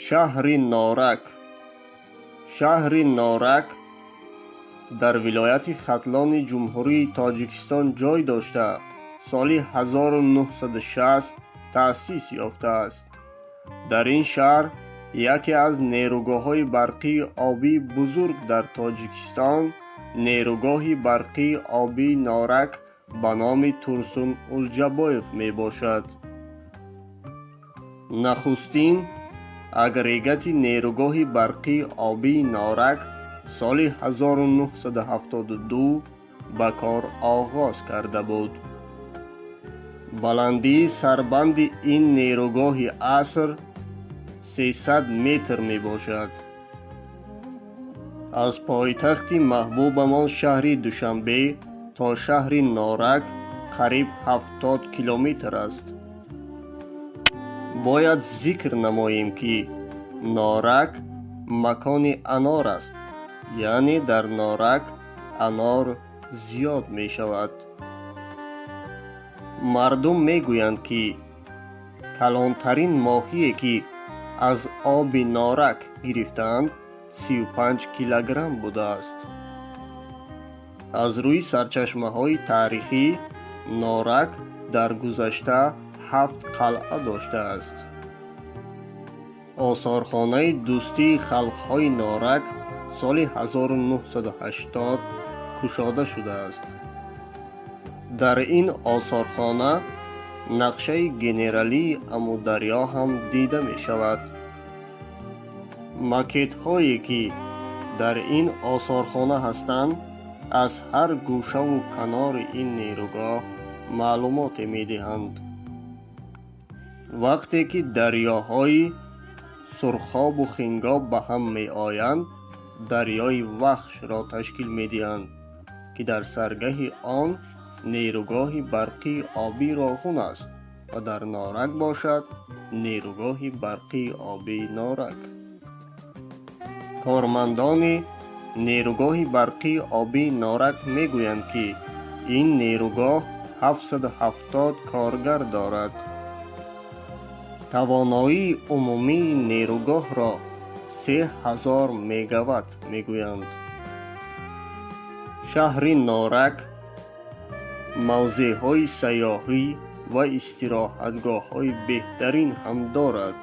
Шаҳри Норак. Шаҳри Норак дар вилояти Хатлони Ҷумҳурии Тоҷикистон ҷой дошта, соли 1960 таъсис ёфтааст. Дар ин шаҳр яке аз нерӯгоҳҳои барқии обии бузург дар Тоҷикистон, нерӯгоҳи барқии обии Норак ба номи Турсун Улҷабоев мебошад. Нахустин агрегати нерӯгоҳи барқии обии Норак соли 1972 ба кор оғоз карда буд. Баландии сарбанди ин нерӯгоҳи аср 300 метр мебошад. Аз пойтахти маҳбубамон, шаҳри Душанбе, то шаҳри Норак қариб 70 километр аст. Бояд зикр намоем, ки Норак макони анор аст, яъне дар Норак анор зиёд мешавад. Мардум мегӯянд, ки калонтарин моҳие, ки аз оби Норак гирифтаанд, 35 килограмм будааст. Аз рӯи сарчашмаҳои таърихӣ, Норак дар гузашта ҳафт қалъа доштааст. Осорхонаи дӯстии халқҳои Норак соли 1980 кушода шудааст. Дар ин осорхона нақшаи генералии Амударё ҳам дида мешавад. Макетҳое, ки дар ин осорхона ҳастанд, аз ҳар гӯшаву канори ин нерӯгоҳ маълумоте медиҳанд. Вақте ки дарёҳои Сурхобу Хингоб ба ҳам меоянд, дарёи Вахшро ташкил медиҳанд, ки дар саргаҳи он нерӯгоҳи барқии обии Роғун аст ва дар Норак бошад, нерӯгоҳи барқии обии Норак. Кормандони нерӯгоҳи барқии обии Норак мегӯянд, ки ин нерӯгоҳ 770 коргар дорад. Тавоноии умумии нерӯгоҳро 3000 мегаватт мегӯянд. Шаҳри Норак мавзеъҳои сайёҳӣ ва истироҳатгоҳҳои беҳтарин ҳам дорад.